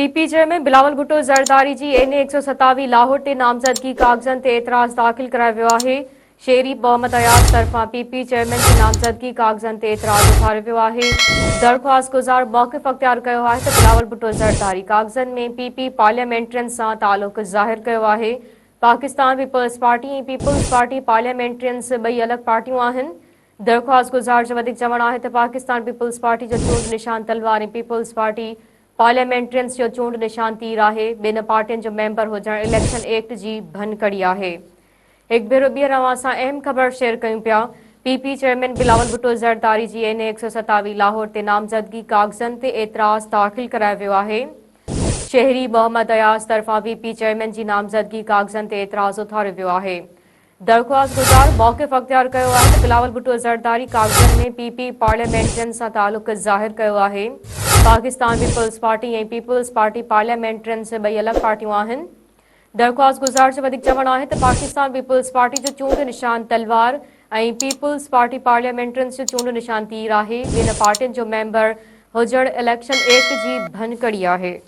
P P chairman Bilawal Bhutto Zardari جي N اي 127 لاهور تي نامزدگي ڪاغذن تي اعتراض داخل ڪرايو ويو آهي. شهري محمد اياز طرفان پي پي چيئرمين جي نامزدگي ڪاغذن تي اعتراض اٿاريو ويو آهي. درخواستگذار موقف اختيار ڪيو آهي ته بلاول ڀٽو زرداري ڪاغذن ۾ پي پي پارليامينٽرين سان تعلق ظاهر ڪيو آهي. Pakistan peoples party ۽ peoples party parliamentarians ٻئي الڳ پارٽيون آهن. درخواستگذار جو وڌيڪ چوڻ آهي ته پاڪستان پيپلز پارٽي جو چونڊ نشان تلوار ۽ پيپلز پارٽي پارليامينٽرينز جو چونڊ نشان تير آهي، ٻن پارٽين جو ميمبر هجڻ اليڪشن ايڪٽ جي ڀڃڪڙي آهي. هڪ ڀيرو ٻيهر اوهان سان اهم خبر شيئر ڪيون پيا، P P chairman Bilawal Bhutto Zardari جي اين اي 127 لاهور تي نامزدگي ڪاغذن تي اعتراض داخل ڪرايو ويو آهي. شهري محمد اياز طرفان پي پي چيئرمين جي نامزدگي ڪاغذن تي اعتراض اٿاريو ويو آهي. درخواستگذار موقف اختيار ڪيو آهي ته بلاول ڀٽو زرداري ڪاغذن ۾ پي پي پارليامينٽرين سان تعلق ظاهر ڪيو آهي. Pakistan peoples party ۽ peoples party parliamentarians ٻئي الڳ پارٽيون آهن. درخواستگذار جو وڌيڪ چوڻ آهي ته پاڪستان پيپلز پارٽي جو چونڊ نشان تلوار ۽ پيپلز پارٽي پارليامينٽرينز جو چونڊ نشان تير آهي، ٻن پارٽين جو ميمبر هجڻ اليڪشن ايڪٽ جي ڀڃڪڙي آهي.